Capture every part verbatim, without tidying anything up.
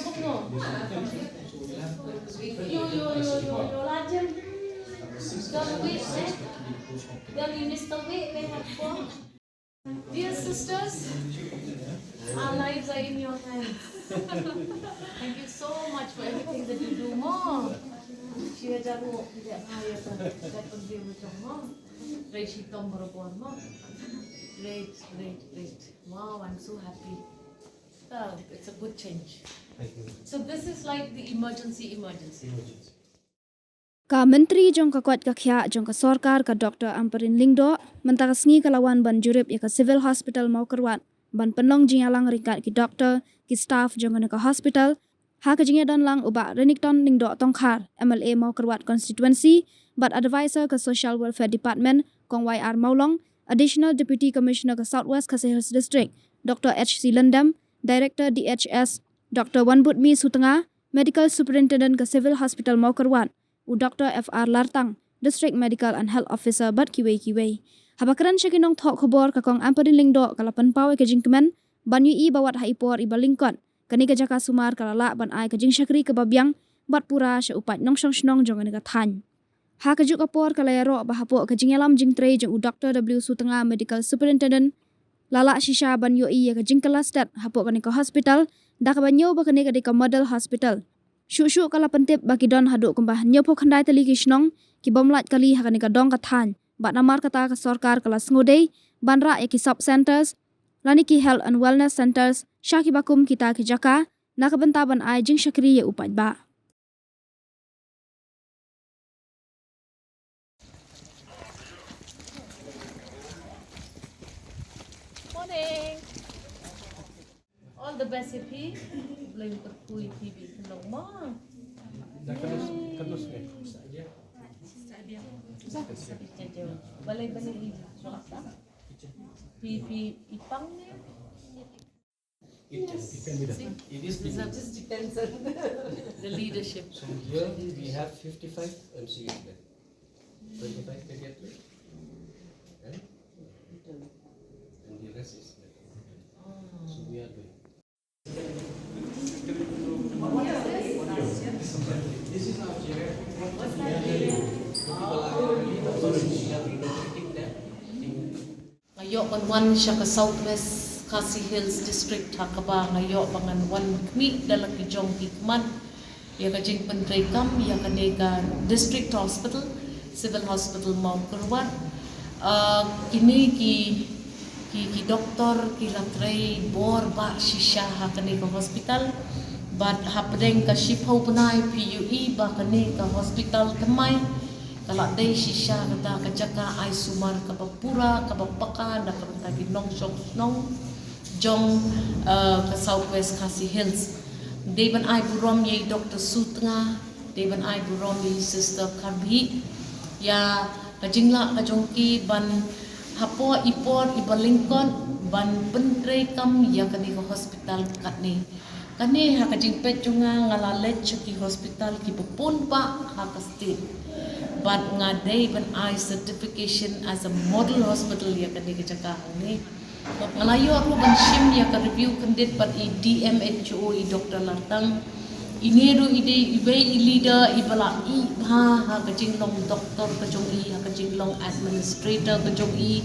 Yo, yo, yo, yo, yo, Lajen. Don't wait, eh? Don't you miss the wait, we have four. Dear sisters, our lives are in your hands. Thank you so much for everything that you do. Mo. Shi hajar mo, tidak saya tak, tak pergi macam mo. Great, great, great. Wow, I'm so happy. Well, it's a good change. Thank you. So this is like the emergency, emergency. Emergency. Ka Myntri jong ka koit ka khiah jong ka sorkar, ka Doctor Ampareen Lyngdoh, mynta ka sngi ka la wan ban jurip ïa ka Civil Hospital Mawkyrwat ban pynlong jingïalang ryngkat ki doktor, ki staff jong kane ka hospital, ha ka jingïadon lang u Bah Renikton Lyngdoh Tongkhar, M L A Mawkyrwat Constituency, bad Advisor ka Social Welfare Department, Kong Y R Mawlong, Additional Deputy Commissioner ka South West Khasi Hills District, Doctor H C Lyngdoh, Director D H S, Doctor Wanbudmi Sutnga, Medical Superintendent ka Civil Hospital Mawkyrwat, u Doctor F R Lartang, District Medical and Health Officer, bad kiwei kiwei. Haba kren sha ki nongthoh khubor, ka Kong Ampareen Lyngdoh ka la pynpaw ïa ka jingkmen ban ïohi ba wat ha i por iba lyngkot, kane ka jaka sumar ka la lah ban ai ka jingshakri kaba biang bad pura sha u paid nongshong shnong jong kane ka thaiñ. Ha kajuh ka por ka la ïaroh ba hapoh ka jingïalam jingtrei jong u Doctor W Sutnga, Medical Superintendent, la lah shisha ban ïohi ïa ka jingkylla stet hapoh kane ka hospital, da kaba ñiew ba kane ka dei ka model hospital. Shuh shuh ka la pyntip ba ki don haduh kumba hynñiewphew khyndai tylli ki shnong ki bym lait kali ha kane ka dong ka thaiñ, bad namar kata ka sorkar ka la sngewdei ban rah ïa ki sub centers lane ki health and wellness centers sha kiba kum kita ki jaka, na ka bynta ban ai jingshakri ïa u paidbah. Morning. All the best, Hippie. Blame kat kui Hippie, long mo. Balai, balai, i. Hippie, ipang ni. It, it can be done. See? It is being done. It just depends on the leadership. So here we have fifty-five M C Us bed. Twenty-five pediatric. And, and the rest is bed. So we are doing. This is our geriatric ward. People are elderly, the person we are relocating them. Nga ïoh ban wan sha ka South West Khasi Hills District, ha kaba nga ïoh ba ngan wan khmih da la ki jong ki khmat ïa ka jingpyntreikam ïa kane ka District Hospital, Civil Hospital Mawkyrwat. Ah, kine ki, ki, ki doktor ki la trei bor bha shisha ha kane ka hospital. Bad hapdeng ka shiphew bnai phi ïohi ba kane ka hospital thymmai ka la dei shisha kata ka jaka ai sumar kaba pura, kaba paka na ka bynta ki nongshong shnong jong, eh, ka South West Khasi Hills. Dei ban ai burom ïa i Doctor Sutnga, dei ban ai burom ïa i Sister Kharbih, ïa ka jinglah ka jong ki ban hapoh i por iba lyngkot ban pyntreikam ïa kane ka hospital katne. Kane ha ka jingpeit jong nga, nga la leit sha ki hospital kiba bun bha ha ka state. Bad nga dei ban ai certification as a model hospital ïa kane ka jaka hangne. Nga la ïoh ruh ban shim ïa ka review khyndiat bad i D M H O, i Doctor Lartang. Ine ruh i dei iwei i leader iba la ïeh bha ha ka jinglong doktor ka jong i, ha ka jinglong administrator ka jong i.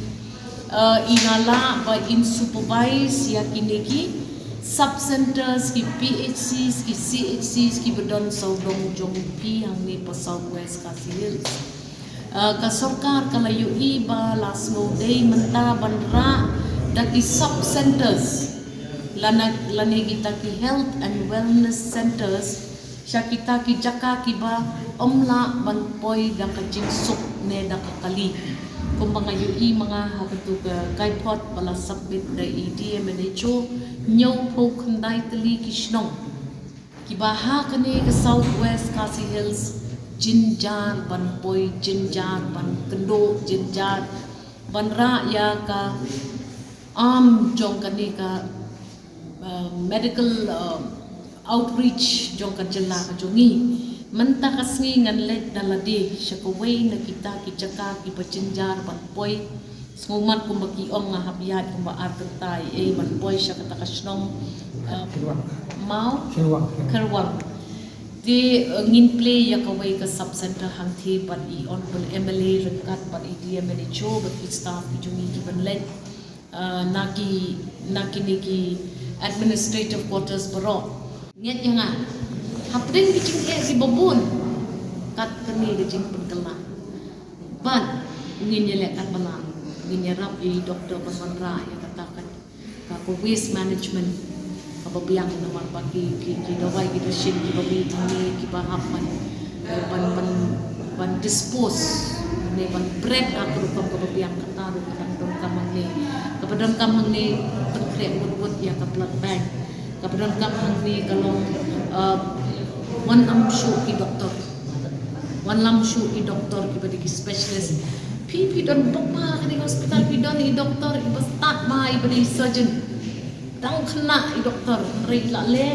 Eh, i nga lah ba in supervise ïa kine ki sub centers, ki P H Cs, ki C H Cs kiba don sawdong jong phi hangne pa South West Khasi Hills. Eh, ka sorkar ka la ïohi ba la sngewdei mynta ban rah da ki sub centers lane, lane kita ki health and wellness centers sha kita ki jaka kiba ym lah ban poi da ka jingsuk ne da ka kali. Kumba nga ïohi ma nga ha katu ka kaipot ba la submit da i D M H O, hynñiewphew khyndai tylli ki shnong kiba ha kane ka South West Khasi Hills jynjar ban poi, jynjar ban kynduh, jynjar ban rah ïa ka arm jong kane ka, uh, medical, uh, outreach jong ka jylla ka jong ngi. Mynta ka sngi ngan leit da lade sha kawei na kita ki jaka kiba jynjar ban poi. Sngewmat kumba ki ong, nga hap ïaid kumba ar kynta ei ei ban poi sha kata ka shnong Kyrwang. Mawkyrwang. Kyrwang. Te, eh, ngin plie ïa kawei ka sub center hangtei bad i Honorable M L A ryngkat bad i D M N H O bad ki staff ki jong ngi ki ban leit, eh, na ki, na kine ki administrative quarters baroh. Ngeit ïa nga, hapdeng ki jingeh kiba bun, kat kane ka jingpynkylla. Bad ngin ïaleh katba lah, ngin ïarap ïa i doktor ban wanrah ïa kata ka, ka, ka waste management kaba biang, namar ba ki, ki, ki dawai kiba shim kiba mih hangne kiba hap ban, ban, ban, ban dispose ne ban bret ha ka rukom kaba biang. Kata ruh ka dang donkam hangne, kaba donkam hangne pynkhreh wut wut ïa ka blood bank. Kaba donkam hangne ka long, uh, wanlam shuh i doktor. Wanlam shuh i doktor kiba dei ki specialist. Phi, phi don bok ma ha kane ka hospital, phi don i doktor iba stad ma, iba dei surgeon. Dang khynnah i doktor, hynrei i la leh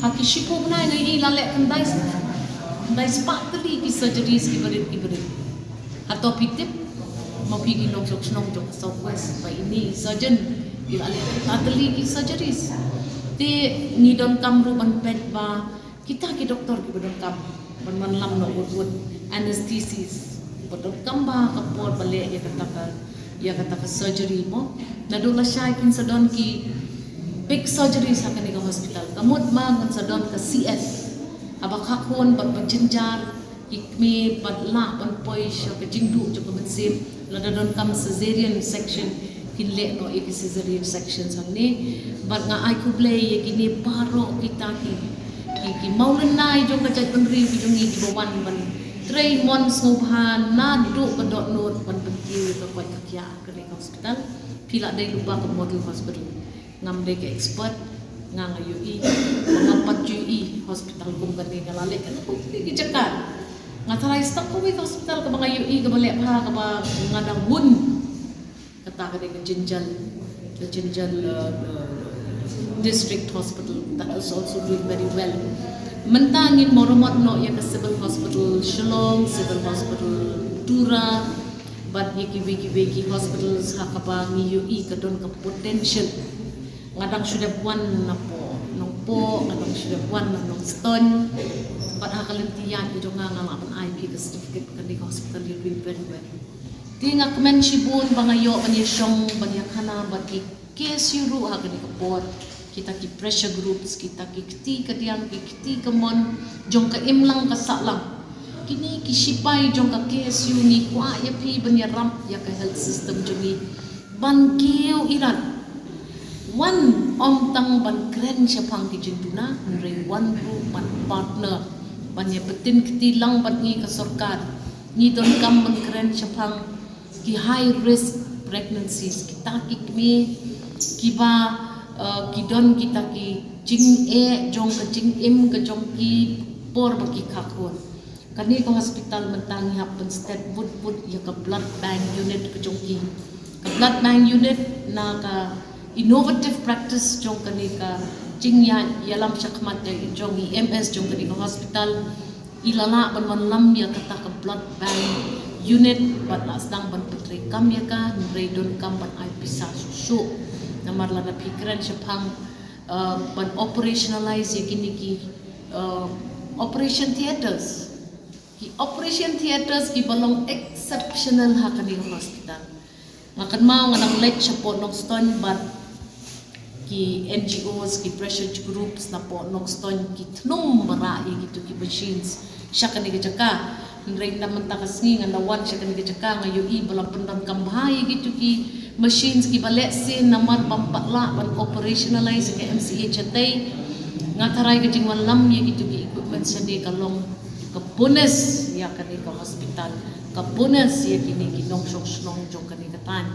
ha ki shiphew bnai, nga ïohi i la leh khyndai, khyndai spah tylli ki surgeries kiba rit kiba rit. Hato phi tip, ma phi ki nongshong shnong jong ka South West, ba ine i surgeon i la leh khyndai tylli ki surgeries. Te ngi donkam ruh ban peit ba kita ki doktor kiba donkam ban wanlam noh wut wut, anesthesist ba donkam ba ha ka por ba leh ïa kata ka, ïa kata ka surgery mo. Naduh lashai phin sa don ki big surgeries ha kane ka hospital. Ka mut ma ngan sa don ka C S. Haba kha khun bad ba jynjar ki kmie bad lah ban poi sha ka jingduh jong ka mynsiem, lada donkam cesarean section, kin leh noh ïa ki cesarean section hangne. Bad nga ai khublei ïa kine baroh kita ki, ki, ki mawlynnai jong ka jaitbynriew ki jong ngi kiba wan ban trei mon sngewbha naduh ka dohnud ban pynkiew ïa ka koit ka khiah ha kane ka hospital. Phi la dei lypa ka model hospital. Ngam dei ka expert, nga, nga ïohi, nga pat ju ïohi hospital kum kane, nga la leit kane kum kine ki jaka. Nga tharai sdang kawei ka hospital kaba nga ïohi kaba leh bha, kaba nga dang hun. Kata ka dei ka Jynjal, ka Jynjal, uh, uh, District Hospital, that is also doing very well. Mynta ngin maramot noh ïa ka Civil Hospital Shillong, Civil Hospital Tura, bad ïa kiwei kiwei ki hospitals ha kaba ngi ïohi ka don ka potential. Nga dang shu dep wan na Nongpoh, nga dang shu dep wan na Nongstoiñ. Bad ha ka lynti ïaid ka jong nga, nga lah ban ai phi ka certificate ba kane ka hospital is doing very well. Te nga kmen shibun ba nga ïoh ban ïashong ban ïakhana bad ki K S U ruh ha kane ka por. Kita ki pressure groups, kita ki kti kadiang, ki kti kamon jong ka imlang ka sahlang. Kine ki shipai jong ka K S U, ngi kwah ïa phi ban ïarap ïa ka health system jong ngi ban kiew irat. Wan ym tang ban kren shaphang ki jingduna, hynrei wan ruh ban partner, ban ïa btin kti lang bad ngi ka sorkar. Ngi donkam ban kren shaphang ki high risk pregnancies, kita ki kmie kiba, uh, ki don kita ki jingeh jong ka jingim ka jong ki por ba ki kha khun. Kane ka hospital mynta ngi hap ban stet wut wut ïa ka blood bank unit ka jong ki. Ka blood bank unit na ka innovative practice jong kane ka jingïalam shakhmat jong i M S jong kane ka hospital. I la lah ban wanlam ïa kata ka blood bank unit bad la sdang ban pyntreikam ïa ka, hynrei donkam ban ai pisa shuh shuh. Namar lada phi kren shaphang, uh, ban operationalize ïa kine ki, uh, operation theatres. Ki operation theatres kiba long exceptional ha kane ka hospital. Nga kynmaw nga dang leit shapoh Nongstoiñ bad ki N G Os, ki pressure groups napoh Nongstoiñ, ki thnum ba rah ïa kito ki machines sha kane ka jaka. Hynrei na mynta ka sngi nga la wan sha kane ka jaka, nga ïohi ba la pyndonkam bha ïa kito ki machines kiba lehse namar bym pat lah ban operationalize ka M C H hatei. Nga tharai ka jingwanlam ïa kito ki equipment shane ka long ka bonus ïa kane ka hospital, ka bonus ïa kine ki nongshong shnong jong kane ka thaiñ.